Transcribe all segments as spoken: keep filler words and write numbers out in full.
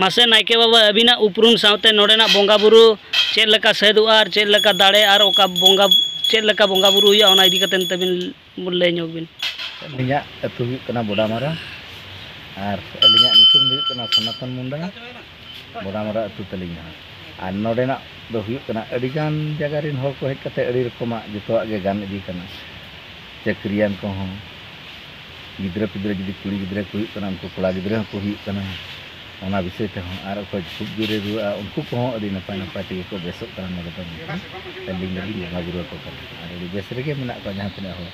ᱢᱟᱥᱮ ᱱᱟᱭᱠᱮ ᱵᱟᱵᱟ, ᱟᱹᱵᱤᱱᱟᱜ ᱩᱯᱨᱩᱢ ᱥᱟᱶᱛᱮ ᱱᱚᱰᱮᱱᱟᱜ ᱵᱚᱸᱜᱟ ᱵᱩᱨᱩ ᱪᱮᱫ ᱞᱮᱠᱟ ᱥᱟᱹᱫᱚᱜᱼᱟ ᱟᱨ ᱪᱮᱫ ᱞᱮᱠᱟ ᱫᱟᱲᱮ ᱟᱨ ᱚᱠᱟ ᱵᱚᱸᱜᱟ, ᱪᱮᱫ ᱞᱮᱠᱟ ᱵᱚᱸᱜᱟ ᱵᱩᱨᱩ ᱦᱩᱭᱩᱜᱼᱟ, ᱚᱱᱟ ᱤᱫᱤ ᱠᱟᱛᱮ ᱛᱟᱹᱵᱤᱱ ᱞᱟᱹᱭ ᱧᱚᱜ ᱵᱤᱱ᱾ ᱟᱹᱞᱤᱧᱟᱜ ᱟᱹᱛᱩ ᱦᱩᱭᱩᱜ ᱠᱟᱱᱟ ᱵᱚᱰᱟᱢᱟᱨᱟ ᱟᱨ ᱟᱹᱞᱤᱧᱟᱜ ᱧᱩᱛᱩᱢ ᱫᱚ ᱦᱩᱭᱩᱜ ᱠᱟᱱᱟ ᱥᱚᱱᱟᱛᱚᱱ ᱢᱩᱱᱰᱟ᱾ ᱵᱚᱰᱟᱢᱟᱨᱟ ᱟᱹᱛᱩ ᱛᱟᱹᱞᱤᱧ ᱫᱚ ᱦᱟᱸᱜ᱾ ᱟᱨ ᱱᱚᱰᱮᱱᱟᱜ ᱫᱚ ᱦᱩᱭᱩᱜ ᱠᱟᱱᱟ, ᱟᱹᱰᱤᱜᱟᱱ ᱡᱟᱭᱜᱟ ᱨᱮᱱ ᱦᱚᱲ ᱠᱚ ᱦᱮᱡ ᱠᱟᱛᱮ ᱟᱹᱰᱤ ᱨᱚᱠᱚᱢᱟᱜ ᱡᱚᱛᱚᱣᱟᱜ ᱜᱮ ᱜᱟᱱ ᱤᱫᱤ ᱠᱟᱱᱟ᱾ ᱪᱟᱹᱠᱨᱤᱭᱟᱱ ᱠᱚᱦᱚᱸ, ᱜᱤᱫᱽᱨᱟᱹ ᱯᱤᱫᱽᱨᱟᱹ ᱡᱩᱫᱤ ᱠᱩᱲᱤ ᱜᱤᱫᱽᱨᱟᱹ ᱠᱚ ᱦᱩᱭᱩᱜ ᱠᱟᱱᱟ, ᱩᱱᱠᱩ ᱠᱚᱲᱟ ᱜᱤᱫᱽᱨᱟᱹ ᱦᱚᱸᱠᱚ ᱦᱩᱭᱩᱜ ᱠᱟᱱᱟ᱾ ᱚᱱᱟ ᱵᱤᱥᱚᱭ ᱛᱮᱦᱚᱸ ᱟᱨ ᱚᱠᱚᱭ ᱠᱷᱩᱵ ᱡᱳᱨᱮ ᱨᱩᱣᱟᱹᱜᱼᱟ, ᱩᱱᱠᱩ ᱠᱚᱦᱚᱸ ᱟᱹᱰᱤ ᱱᱟᱯᱟᱭ ᱱᱟᱯᱟᱭ ᱛᱮᱜᱮ ᱠᱚ ᱵᱮᱥᱚᱜ ᱠᱟᱱᱟ᱾ ᱱᱚᱰᱮ ᱫᱚ ᱱᱤᱛᱚᱜ ᱟᱹᱞᱤᱧ ᱫᱚᱞᱤᱧ ᱵᱚᱸᱜᱟ ᱵᱩᱨᱩ ᱟᱠᱚ ᱠᱟᱱᱟ ᱟᱨ ᱟᱹᱰᱤ ᱵᱮᱥ ᱨᱮᱜᱮ ᱢᱮᱱᱟᱜ ᱠᱚᱣᱟ ᱡᱟᱦᱟᱸ ᱛᱤᱱᱟᱹᱜ ᱦᱚᱲ᱾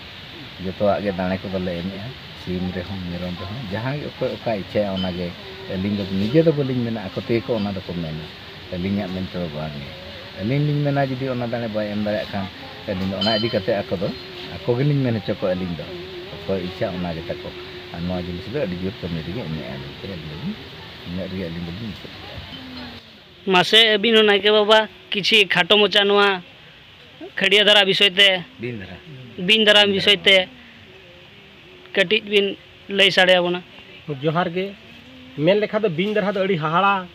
ᱡᱚᱛᱚᱣᱟᱜ ᱜᱮ ᱫᱟᱲᱮ ᱠᱚᱫᱚ ᱞᱮ ᱮᱢᱮᱜᱼᱟ, ᱥᱤᱢ ᱨᱮᱦᱚᱸ ᱢᱮᱨᱚᱢ ᱨᱮᱦᱚᱸ, ᱡᱟᱦᱟᱸ ᱜᱮ ᱚᱠᱚᱭ ᱚᱠᱟ ᱤᱪᱪᱷᱟᱹᱭᱟ ᱚᱱᱟᱜᱮ᱾ ᱟᱹᱞᱤᱧ ᱫᱚ ᱱᱤᱡᱮ ᱫᱚ ᱵᱟᱹᱞᱤᱧ ᱢᱮᱱᱟ, ᱟᱠᱚ ᱛᱮᱜᱮ ᱠᱚ ᱚᱱᱟ ᱫᱚᱠᱚ ᱢᱮᱱᱟ, ᱟᱹᱞᱤᱧᱟᱜ ᱢᱮᱱ ᱛᱮᱫᱚ ᱵᱟᱝ ᱜᱮ᱾ ᱟᱹᱞᱤᱧ ᱞᱤᱧ ᱢᱮᱱᱟ ᱡᱩᱫᱤ ᱚᱱᱟ ᱫᱟᱲᱮ ᱵᱟᱭ ᱮᱢ ᱫᱟᱲᱮᱭᱟᱜ ᱠᱷᱟᱱ ᱟᱹᱞᱤᱧ ᱫᱚ ᱚᱱᱟ ᱤᱫᱤ ᱠᱟᱛᱮ ᱟᱠᱚ ᱫᱚ ᱟᱠᱚ ᱜᱮᱞᱤᱧ ᱢᱮᱱ ᱦᱚᱪᱚ ᱠᱚᱣᱟ ᱟᱹᱞᱤᱧ ᱫᱚ᱾ ᱚᱠᱚᱭ ᱤᱪᱪᱷᱟ ᱚᱱᱟ ᱜᱮ ᱛᱟᱠᱚ᱾ ᱟᱨ ᱱᱚᱣᱟ ᱡᱤᱱᱤᱥ ᱫᱚ ᱟᱹᱰᱤ ᱡᱳᱨ ᱠᱟᱹᱢᱤ ᱨᱮᱜᱮ ᱮᱢᱮᱜᱼᱟ ᱢᱮᱱᱛᱮ ᱟᱹᱞᱤᱧ ᱫᱚᱞᱤᱧ, ᱤᱱᱟᱹᱜ ᱨᱮᱜᱮ ᱟᱹᱞᱤᱧ ᱫᱚᱞᱤᱧ ᱢᱩᱪᱟᱹᱫ ᱠᱮᱫᱼᱟ᱾ ᱢᱟᱥᱮ ᱟᱹᱵᱤᱱ ᱦᱚᱸ ᱱᱟᱭᱠᱮ ᱵᱟᱵᱟ ᱠᱤᱪᱷᱤ ᱠᱷᱟᱴᱚ ᱢᱚᱪᱟ ᱱᱚᱣᱟ ᱠᱷᱟᱹᱲᱭᱟᱹ ᱫᱷᱟᱨᱟ ᱵᱤᱥᱚᱭ ᱛᱮ, ᱵᱤᱱ ᱫᱷᱟᱨᱟ᱾ ᱵᱤᱱ ᱫᱷᱟᱨᱟ ᱵᱤᱥᱚᱭ ᱛᱮ ᱠᱟᱹᱴᱤᱡ ᱵᱤᱱ ᱞᱟᱹᱭ ᱥᱟᱰᱮ ᱟᱵᱚᱱᱟ᱾ ᱡᱚᱦᱟᱨ ᱜᱮ᱾ ᱢᱮᱱ ᱞᱮᱠᱷᱟᱱ ᱫᱚ ᱵᱤᱧ ᱫᱟᱨᱦᱟ ᱫᱚ ᱟᱹᱰᱤ ᱦᱟᱦᱟᱲᱟ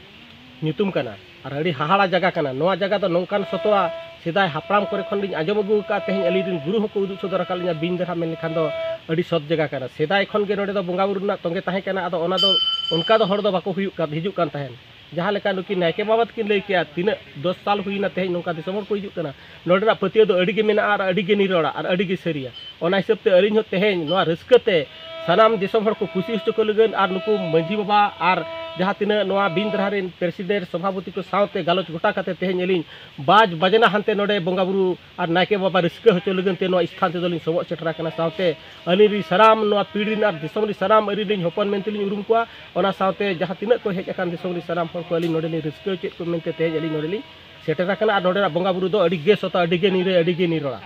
ᱧᱩᱛᱩᱢ ᱠᱟᱱᱟ ᱟᱨ ᱟᱹᱰᱤ ᱦᱟᱦᱟᱲᱟ ᱡᱟᱭᱜᱟ ᱠᱟᱱᱟ᱾ ᱱᱚᱣᱟ ᱡᱟᱭᱜᱟ ᱫᱚ ᱱᱚᱝᱠᱟᱱ ᱥᱚᱛᱚᱣᱟ, ᱥᱮᱫᱟᱭ ᱦᱟᱯᱲᱟᱢ ᱠᱚᱨᱮ ᱠᱷᱚᱱ ᱞᱤᱧ ᱟᱸᱡᱚᱢ ᱟᱹᱜᱩ ᱟᱠᱟᱫᱼᱟ, ᱛᱮᱦᱮᱧ ᱟᱹᱞᱤᱧ ᱨᱮᱱ ᱜᱩᱨᱩ ᱦᱚᱸᱠᱚ ᱩᱫᱩᱜ ᱥᱚᱫᱚᱨ ᱟᱠᱟᱫ ᱞᱤᱧᱟ᱾ ᱵᱤᱧ ᱫᱟᱨᱦᱟ ᱢᱮᱱ ᱞᱮᱠᱷᱟᱱ ᱫᱚ ᱟᱹᱰᱤ ᱥᱚᱛ ᱡᱟᱭᱜᱟ ᱠᱟᱱᱟ᱾ ᱥᱮᱫᱟᱭ ᱠᱷᱚᱱ ᱜᱮ ᱱᱚᱰᱮ ᱫᱚ ᱵᱚᱸᱜᱟ ᱵᱩᱨᱩ ᱨᱮᱱᱟᱜ ᱛᱚᱸᱜᱮ ᱛᱟᱦᱮᱸ ᱠᱟᱱᱟ, ᱟᱫᱚ ᱚᱱᱟ ᱫᱚ ᱚᱱᱠᱟ ᱫᱚ ᱦᱚᱲ ᱫᱚ ᱵᱟᱠᱚ ᱦᱩᱭᱩᱜ ᱠᱟᱱ, ᱦᱤᱡᱩᱜ ᱠᱟᱱ ᱛᱟᱦᱮᱸᱫ᱾ ᱡᱟᱦᱟᱸ ᱞᱮᱠᱟ ᱱᱩᱠᱤᱱ ᱱᱟᱭᱠᱮ ᱵᱟᱵᱟ ᱛᱟᱹᱠᱤᱱ ᱞᱟᱹᱭ ᱠᱮᱜᱼᱟ, ᱛᱤᱱᱟᱹᱜ ᱫᱚᱥ ᱥᱟᱞ ᱦᱩᱭᱱᱟ, ᱛᱮᱦᱮᱧ ᱱᱚᱝᱠᱟ ᱫᱤᱥᱚᱢ ᱦᱚᱲ ᱠᱚ ᱦᱤᱡᱩᱜ ᱠᱟᱱᱟ᱾ ᱱᱚᱰᱮᱱᱟᱜ ᱯᱟᱹᱛᱭᱟᱹᱣ ᱫᱚ ᱟᱹᱰᱤ ᱜᱮ ᱢᱮᱱᱟᱜᱼᱟ ᱟᱨ ᱟᱹᱰᱤ ᱜᱮ ᱱᱤᱨᱚᱲᱟ ᱟᱨ ᱟᱹᱰᱤ ᱜᱮ ᱥᱟᱹᱨᱤᱭᱟ᱾ ᱚᱱᱟ ᱦᱤᱥᱟᱹᱵ ᱛᱮ ᱟᱹᱞᱤᱧ ᱦᱚᱸ ᱛᱮᱦᱮᱧ ᱱᱚᱣᱟ ᱨᱟᱹᱥᱠᱟᱹ ᱛᱮ ᱥᱟᱱᱟᱢ ᱫᱤᱥᱚᱢ ᱦᱚᱲ ᱠᱚ ᱠᱩᱥᱤ ᱦᱚᱪᱚ ᱠᱚ ᱞᱟᱹᱜᱤᱫ ᱟᱨ ᱱᱩᱠᱩ ᱢᱟᱹᱡᱷᱤ ᱵᱟᱵᱟ ᱟᱨ ᱡᱟᱦᱟᱸ ᱛᱤᱱᱟᱹᱜ ᱱᱚᱣᱟ ᱵᱤᱱ ᱫᱟᱨᱦᱟ ᱨᱮᱱ president, ᱥᱚᱵᱷᱟᱯᱚᱛᱤ ᱠᱚ ᱥᱟᱶᱛᱮ ᱜᱟᱞᱚᱪ ᱜᱚᱴᱟ ᱠᱟᱛᱮ ᱛᱮᱦᱮᱧ ᱟᱹᱞᱤᱧ ᱵᱟᱡᱽ ᱵᱟᱡᱽᱱᱟ ᱦᱟᱱᱛᱮ ᱱᱚᱰᱮ ᱵᱚᱸᱜᱟ ᱵᱩᱨᱩ ᱟᱨ ᱱᱟᱭᱠᱮ ᱵᱟᱵᱟ ᱨᱟᱹᱥᱠᱟᱹ ᱦᱚᱪᱚ ᱞᱟᱹᱜᱤᱫ ᱛᱮ ᱱᱚᱣᱟ ᱥᱛᱷᱟᱱ ᱛᱮᱫᱚ ᱞᱤᱧ ᱥᱚᱵᱚᱜ ᱥᱮᱴᱮᱨ ᱟᱠᱟᱱᱟ᱾ ᱥᱟᱶᱛᱮ ᱟᱹᱞᱤᱧ ᱨᱤᱱ ᱥᱟᱱᱟᱢ ᱱᱚᱣᱟ ᱯᱤᱲ ᱨᱤᱱ ᱟᱨ ᱫᱤᱥᱚᱢ ᱨᱤᱱ ᱥᱟᱱᱟᱢ ᱟᱹᱞᱤᱧ ᱞᱤᱧ ᱦᱚᱯᱚᱱ ᱢᱮᱱᱛᱮ ᱞᱤᱧ ᱩᱨᱩᱢ ᱠᱚᱣᱟ᱾ ᱚᱱᱟ ᱥᱟᱶᱛᱮ ᱡᱟᱦᱟᱸ ᱛᱤᱱᱟᱹᱜ ᱠᱚ ᱦᱮᱡ ᱟᱠᱟᱱ ᱫᱤᱥᱚᱢ ᱨᱤᱱ ᱥᱟᱱᱟᱢ ᱦᱚᱲ ᱠᱚ ᱟᱹᱞᱤᱧ ᱱᱚᱰᱮ ᱞᱤᱧ ᱨᱟᱹᱥᱠᱟᱹ ᱦᱚᱪᱚᱭᱮᱫ ᱠᱚ ᱢᱮᱱᱛᱮ ᱛᱮᱦᱮᱧ ᱟᱹᱞᱤᱧ ᱱᱚᱰᱮ ᱞᱤᱧ ᱥᱮᱴᱮᱨ ᱟᱠᱟᱱᱟ ᱟᱨ ᱱᱚᱰᱮᱱᱟᱜ ᱵᱚᱸᱜᱟ ᱵᱩᱨᱩ ᱫᱚ ᱟᱹᱰᱤ ᱜᱮ ᱥᱚᱛᱟ, ᱟᱹᱰᱤ ᱜᱮ ᱱᱤᱨᱟᱹ, ᱟᱹᱰᱤ ᱜᱮ ᱱᱤᱨᱚᱲᱟ᱾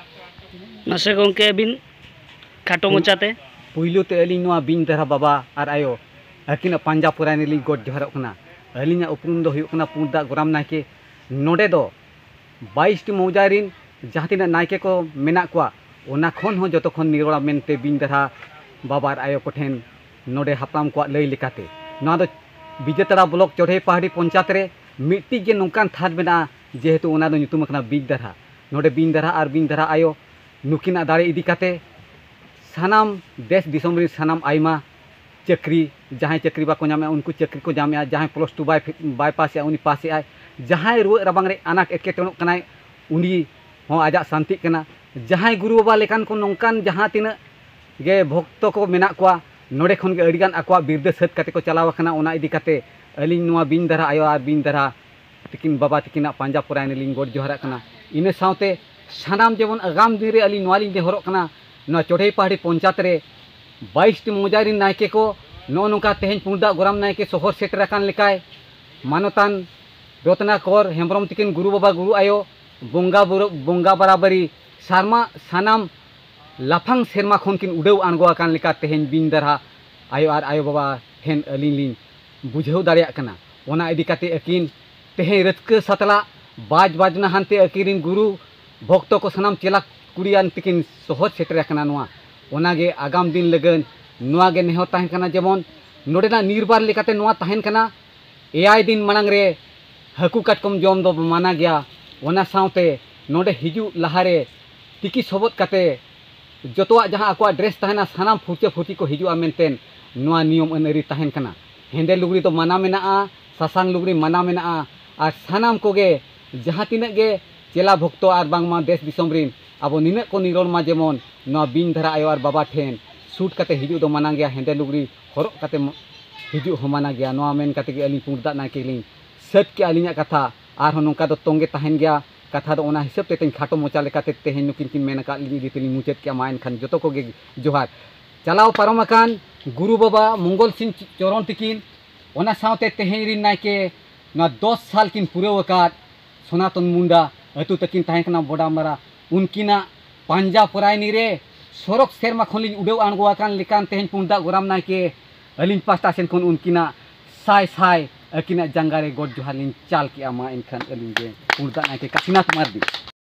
ᱢᱟᱥᱮ ᱜᱚᱢᱠᱮ, ᱟᱹᱵᱤᱱ ᱠᱷᱟᱴᱚ ᱢᱚᱪᱟᱛᱮ᱾ ᱯᱩᱭᱞᱩ ᱛᱮ ᱟᱹᱞᱤᱧ ᱱᱚᱣᱟ ᱵᱤᱧ ᱫᱟᱨᱦᱟ ᱵᱟᱵᱟ ᱟᱨ ᱟᱭᱳ ᱟᱹᱠᱤᱱᱟᱜ ᱯᱟᱸᱡᱟ ᱯᱚᱨᱟᱭ ᱞᱤᱧ ᱜᱚᱰ ᱡᱚᱦᱟᱨᱚᱜ ᱠᱟᱱᱟ᱾ ᱟᱹᱞᱤᱧᱟᱜ ᱩᱯᱨᱩᱢ ᱫᱚ ᱦᱩᱭᱩᱜ ᱠᱟᱱᱟ ᱯᱩᱸᱰ ᱫᱟᱜ ᱜᱚᱨᱟᱢ ᱱᱟᱭᱠᱮ᱾ ᱱᱚᱰᱮ ᱫᱚ ᱵᱟᱭᱤᱥ ᱴᱤ ᱢᱚᱣᱡᱟ ᱨᱤᱱ ᱡᱟᱦᱟᱸ ᱛᱤᱱᱟᱹᱜ ᱱᱟᱭᱠᱮ ᱠᱚ ᱢᱮᱱᱟᱜ ᱠᱚᱣᱟ, ᱚᱱᱟ ᱠᱷᱚᱱ ᱦᱚᱸ ᱡᱚᱛᱚ ᱠᱷᱚᱱ ᱱᱤᱨᱚᱲᱟ ᱢᱮᱱᱛᱮ ᱵᱤᱧ ᱫᱟᱨᱦᱟ ᱵᱟᱵᱟ ᱟᱨ ᱟᱭᱳ ᱠᱚᱴᱷᱮᱱ ᱱᱚᱰᱮ ᱦᱟᱯᱲᱟᱢ ᱠᱚᱣᱟᱜ ᱞᱟᱹᱭ ᱞᱮᱠᱟᱛᱮ, ᱱᱚᱣᱟ ᱫᱚ ᱵᱤᱡᱮᱛᱟᱲᱟ ᱵᱞᱚᱠ ᱪᱚᱲᱦᱮ ᱯᱟᱦᱟᱲᱤ ᱯᱚᱧᱪᱟᱭᱮᱛ ᱨᱮ ᱢᱤᱫᱴᱤᱡ ᱜᱮ ᱱᱚᱝᱠᱟᱱ ᱛᱷᱟᱱ ᱢᱮᱱᱟᱜᱼᱟ, ᱡᱮᱦᱮᱛᱩ ᱚᱱᱟ ᱫᱚ ᱧᱩᱛᱩᱢ ᱟᱠᱟᱱᱟ ᱵᱤᱧ ᱫᱟᱨᱦᱟ᱾ ᱱᱚᱰᱮ ᱵᱤᱧ ᱫᱟᱨᱦᱟ ᱟᱨ ᱵᱤᱧ ᱫᱟᱨᱦᱟ ᱟᱭᱳ ᱱᱩᱠᱤᱱᱟᱜ ᱫᱟᱲᱮ ᱤᱫᱤ ᱠᱟᱛᱮ ᱥᱟᱱᱟᱢ ᱫᱮᱥ ᱫᱤᱥᱚᱢ ᱨᱮᱱ ᱥᱟᱱᱟᱢ ᱟᱭᱢᱟ ᱪᱟᱹᱠᱨᱤ, ᱡᱟᱦᱟᱸᱭ ᱪᱟᱹᱠᱨᱤ ᱵᱟᱠᱚ ᱧᱟᱢᱮᱜᱼᱟ, ᱩᱱᱠᱩ ᱪᱟᱹᱠᱨᱤ ᱠᱚ ᱧᱟᱢᱮᱜᱼᱟ, ᱡᱟᱦᱟᱸᱭ ᱯᱞᱟᱥ ᱴᱩ ᱵᱟᱭ ᱯᱷᱮ-, ᱵᱟᱭ ᱯᱟᱥᱮᱜᱼᱟ, ᱩᱱᱤ ᱯᱟᱥᱮᱜᱼᱟᱭ, ᱡᱟᱦᱟᱸᱭ ᱨᱩᱣᱟᱹᱜ ᱨᱟᱵᱟᱝ ᱨᱮ ᱟᱱᱟᱴ ᱮᱴᱠᱮᱴᱚᱬᱮᱜ ᱠᱟᱱᱟᱭ, ᱩᱱᱤ ᱦᱚᱸ ᱟᱡᱟᱜ ᱥᱟᱱᱛᱤᱜ ᱠᱟᱱᱟ, ᱡᱟᱦᱟᱸᱭ ᱜᱩᱨᱩ ᱵᱟᱵᱟ ᱞᱮᱠᱟᱱ ᱠᱚ ᱱᱚᱝᱠᱟᱱ ᱡᱟᱦᱟᱸ ᱛᱤᱱᱟᱹᱜ ᱜᱮ ᱵᱷᱚᱠᱛᱚ ᱠᱚ ᱢᱮᱱᱟᱜ ᱠᱚᱣᱟ, ᱱᱚᱰᱮ ᱠᱷᱚᱱ ᱜᱮ ᱟᱹᱰᱤᱜᱟᱱ ᱟᱠᱚᱣᱟᱜ ᱵᱤᱨᱫᱟᱹ ᱥᱟᱹᱛ ᱠᱟᱛᱮ ᱠᱚ ᱪᱟᱞᱟᱣ ᱟᱠᱟᱱᱟ᱾ ᱚᱱᱟ ᱤᱫᱤ ᱠᱟᱛᱮ ᱟᱹᱞᱤᱧ ᱱᱚᱣᱟ ᱵᱤᱧ ᱫᱟᱨᱦᱟ ᱟᱭᱳ ᱟᱨ ᱵᱤᱧ ᱫᱟᱨᱦᱟ ᱛᱤᱠᱤᱱ ᱵᱟᱵᱟ ᱛᱤᱠᱤᱱᱟᱜ ᱯᱟᱸᱡᱟ ᱯᱚᱨᱟᱭᱱᱤ ᱞᱤᱧ ᱜᱚᱰ ᱡᱚᱦᱟᱨᱟᱜ ᱠᱟᱱᱟ᱾ ᱤᱱᱟᱹ ᱥᱟᱶᱛᱮ ᱥᱟᱱᱟᱢ ᱡᱮᱢᱚᱱ ᱟᱜᱟᱢ ᱫᱤᱱ ᱨᱮ ᱟᱹᱞᱤᱧ ᱱᱚᱣᱟ ᱞᱤᱧ ᱱᱮᱦᱚᱨᱚᱜ ᱠᱟᱱᱟ, ᱱᱚᱣᱟ ᱪᱚᱲᱦᱮ ᱯᱟᱦᱟᱲᱤ ᱯᱚᱧᱪᱟᱭᱮᱛ ᱨᱮ ᱵᱟᱭᱤᱥ ᱴᱤ ᱢᱚᱣᱡᱟ ᱨᱤᱱ ᱱᱟᱭᱠᱮ ᱠᱚ ᱱᱚᱜᱼᱚ ᱱᱚᱝᱠᱟ ᱛᱮᱦᱮᱧ ᱯᱩᱸᱰᱫᱟᱜ ᱜᱚᱨᱟᱢ ᱱᱟᱭᱠᱮ ᱥᱚᱦᱚᱨ ᱥᱮᱴᱮᱨ ᱟᱠᱟᱱ ᱞᱮᱠᱟᱭ ᱢᱟᱱᱚᱛᱟᱱ ᱨᱚᱛᱱᱟᱠᱚᱨ ᱦᱮᱢᱵᱨᱚᱢ ᱛᱤᱠᱤᱱ ᱜᱩᱨᱩ ᱵᱟᱵᱟ ᱜᱩᱨᱩ ᱟᱭᱳ ᱵᱚᱸᱜᱟ ᱵᱩᱨᱩ, ᱵᱚᱸᱜᱟ ᱵᱟᱨᱟᱵᱟᱨᱤ ᱥᱟᱨᱢᱟ ᱥᱟᱱᱟᱢ ᱞᱟᱯᱷᱟᱝ ᱥᱮᱨᱢᱟ ᱠᱷᱚᱱ ᱠᱤᱱ ᱩᱰᱟᱹᱣ ᱟᱬᱜᱚ ᱟᱠᱟᱱ ᱞᱮᱠᱟ ᱛᱮᱦᱮᱧ ᱵᱤᱧ ᱫᱟᱨᱦᱟ ᱟᱭᱳ ᱟᱨ ᱟᱭᱳ ᱵᱟᱵᱟ ᱴᱷᱮᱱ ᱟᱹᱞᱤᱧ ᱞᱤᱧ ᱵᱩᱡᱷᱟᱹᱣ ᱫᱟᱲᱮᱭᱟᱜ ᱠᱟᱱᱟ᱾ ᱚᱱᱟ ᱤᱫᱤ ᱠᱟᱛᱮ ᱟᱹᱠᱤᱱ ᱛᱮᱦᱮᱧ ᱨᱟᱹᱥᱠᱟᱹ ᱥᱟᱛᱞᱟᱜ ᱵᱟᱡᱽ ᱵᱟᱡᱽᱱᱟ ᱦᱟᱱᱛᱮ ᱟᱹᱠᱤᱱ ᱨᱤᱱ ᱜᱩᱨᱩ ᱵᱷᱚᱠᱛᱚ ᱠᱚ ᱥᱟᱱᱟᱢ ᱪᱮᱞᱟ ᱠᱩᱲᱤᱭᱟᱱ ᱛᱮᱠᱤᱱ ᱥᱚᱦᱚᱨ ᱥᱮᱴᱮᱨ ᱟᱠᱟᱱᱟ᱾ ᱱᱚᱣᱟ ᱚᱱᱟᱜᱮ ᱟᱜᱟᱢ ᱫᱤᱱ ᱞᱟᱹᱜᱤᱫ ᱱᱚᱣᱟ ᱜᱮ ᱱᱮᱦᱚᱨ ᱛᱟᱦᱮᱱ ᱠᱟᱱᱟ, ᱡᱮᱢᱚᱱ ᱱᱚᱰᱮᱱᱟᱜ ᱱᱤᱨᱵᱟᱨ ᱞᱮᱠᱟᱛᱮ ᱱᱚᱣᱟ ᱛᱟᱦᱮᱱ ᱠᱟᱱᱟ, ᱮᱭᱟᱭ ᱫᱤᱱ ᱢᱟᱲᱟᱝ ᱨᱮ ᱦᱟᱹᱠᱩ ᱠᱟᱴᱠᱚᱢ ᱡᱚᱢ ᱫᱚ ᱢᱟᱱᱟ ᱜᱮᱭᱟ᱾ ᱚᱱᱟ ᱥᱟᱶᱛᱮ ᱱᱚᱰᱮ ᱦᱤᱡᱩᱜ ᱞᱟᱦᱟᱨᱮ ᱛᱤᱠᱤ ᱥᱚᱵᱚᱫ ᱠᱟᱛᱮ ᱡᱚᱛᱚᱣᱟᱜ ᱡᱟᱦᱟᱸ ᱟᱠᱚᱣᱟᱜ ᱰᱨᱮᱥ ᱛᱟᱦᱮᱱᱟ, ᱥᱟᱱᱟᱢ ᱯᱷᱩᱨᱪᱟᱹ ᱯᱷᱩᱨᱪᱤ ᱠᱚ ᱦᱤᱡᱩᱜᱼᱟ ᱢᱮᱱᱛᱮ ᱱᱚᱣᱟ ᱱᱤᱭᱚᱢ ᱟᱹᱱ ᱟᱹᱨᱤ ᱛᱟᱦᱮᱱ ᱠᱟᱱᱟ᱾ ᱦᱮᱸᱫᱮ ᱞᱩᱜᱽᱲᱤ ᱫᱚ ᱢᱟᱱᱟ ᱢᱮᱱᱟᱜᱼᱟ, ᱥᱟᱥᱟᱝ ᱞᱩᱜᱽᱲᱤ ᱢᱟᱱᱟ ᱢᱮᱱᱟᱜᱼᱟ᱾ ᱟᱨ ᱥᱟᱱᱟᱢ ᱠᱚᱜᱮ ᱡᱟᱦᱟᱸ ᱛᱤᱱᱟᱹᱜ ᱜᱮ ᱪᱮᱞᱟ ᱵᱷᱚᱠᱛᱚ ᱟᱨ ᱵᱟᱝᱢᱟ ᱫᱮᱥ ᱫᱤᱥᱚᱢ ᱨᱤᱱ ᱟᱵᱚ ᱱᱤᱱᱟᱹᱜ ᱠᱚ ᱱᱤᱨᱚᱲ ᱢᱟ, ᱡᱮᱢᱚᱱ ᱱᱚᱣᱟ ᱵᱤᱧ ᱫᱷᱟᱨᱟ ᱟᱭᱳ ᱟᱨ ᱵᱟᱵᱟ ᱴᱷᱮᱱ ᱥᱩᱴ ᱠᱟᱛᱮ ᱦᱤᱡᱩᱜ ᱫᱚ ᱢᱟᱱᱟ ᱜᱮᱭᱟ, ᱦᱮᱸᱫᱮ ᱞᱩᱜᱽᱲᱤ ᱦᱚᱨᱚᱜ ᱠᱟᱛᱮ ᱢᱚ-, ᱦᱤᱡᱩᱜ ᱦᱚᱸ ᱢᱟᱱᱟ ᱜᱮᱭᱟ᱾ ᱱᱚᱣᱟ ᱢᱮᱱ ᱠᱟᱛᱮ ᱜᱮ ᱟᱹᱞᱤᱧ ᱯᱩᱸᱰ ᱫᱟᱜ ᱱᱟᱭᱠᱮ ᱞᱤᱧ ᱥᱟᱹᱛ ᱠᱮᱜᱼᱟ ᱟᱹᱞᱤᱧᱟᱜ ᱠᱟᱛᱷᱟ᱾ ᱟᱨᱦᱚᱸ ᱱᱚᱝᱠᱟ ᱫᱚ ᱛᱚᱸᱜᱮ ᱛᱟᱦᱮᱱ ᱜᱮᱭᱟ ᱠᱟᱛᱷᱟ ᱫᱚ᱾ ᱚᱱᱟ ᱦᱤᱥᱟᱹᱵ ᱛᱮ ᱛᱮᱦᱮᱧ ᱠᱷᱟᱴᱚ ᱢᱚᱪᱟ ᱞᱮᱠᱟᱛᱮ ᱛᱮᱦᱮᱧ ᱱᱩᱠᱤᱱ ᱠᱤᱱ ᱢᱮᱱ ᱟᱠᱟᱫ ᱞᱤᱧ ᱤᱫᱤ ᱛᱮᱞᱤᱧ ᱢᱩᱪᱟᱹᱫ ᱠᱮᱜᱼᱟ᱾ ᱢᱟ ᱮᱱᱠᱷᱟᱱ ᱡᱚᱛᱚ ᱠᱚᱜᱮ ᱡᱚᱦᱟᱨ᱾ ᱪᱟᱞᱟᱣ ᱯᱟᱨᱚᱢ ᱟᱠᱟᱱ ᱜᱩᱨᱩ ᱵᱟᱵᱟ ᱢᱚᱝᱜᱚᱞ ᱥᱤᱝ ᱪᱚᱨᱚᱱ ᱛᱤᱠᱤᱱ, ᱚᱱᱟ ᱥᱟᱶᱛᱮ ᱛᱮᱦᱮᱧ ᱨᱤᱱ ᱱᱟᱭᱠᱮ ᱱᱚᱣᱟ ᱫᱚᱥ ᱥᱟᱞ ᱠᱤᱱ ᱯᱩᱨᱟᱹᱣ ᱟᱠᱟᱫ ᱥᱚᱱᱟᱛᱚᱱ ᱢᱩᱱᱰᱟ ᱟᱹᱛᱩ ᱛᱟᱹᱠᱤᱱ ᱛᱟᱦᱮᱸ ᱠᱟᱱᱟ ᱵᱚᱰᱟᱢᱟᱨᱟ᱾ ᱩᱱᱠᱤᱱᱟᱜ ᱯᱟᱸᱡᱟ ᱯᱚᱨᱟᱭᱱᱤ ᱨᱮ ᱥᱚᱨᱚᱜᱽ ᱥᱮᱨᱢᱟ ᱠᱷᱚᱱ ᱞᱤᱧ ᱩᱰᱟᱹᱣ ᱟᱬᱜᱚ ᱟᱠᱟᱱ ᱞᱮᱠᱟᱱ ᱛᱮᱦᱮᱧ ᱯᱩᱸᱰ ᱫᱟᱜ ᱜᱚᱨᱟᱢ ᱱᱟᱭᱠᱮ ᱟᱹᱞᱤᱧ ᱯᱟᱥᱴᱟ ᱥᱮᱱ ᱠᱷᱚᱱ ᱩᱱᱠᱤᱱᱟᱜ ᱥᱟᱭ ᱥᱟᱭ ᱟᱹᱠᱤᱱᱟᱜ ᱡᱟᱸᱜᱟ ᱨᱮ ᱜᱚᱰ ᱡᱚᱦᱟᱨ ᱞᱤᱧ ᱪᱟᱞ ᱠᱮᱜᱼᱟ᱾ ᱢᱟ ᱮᱱᱠᱷᱟᱱ ᱟᱹᱞᱤᱧ ᱜᱮ ᱯᱩᱸᱰ ᱫᱟᱜ ᱱᱟᱭᱠᱮ ᱠᱟᱥᱤᱱᱟᱛᱷ ᱢᱟᱨᱰᱤ᱾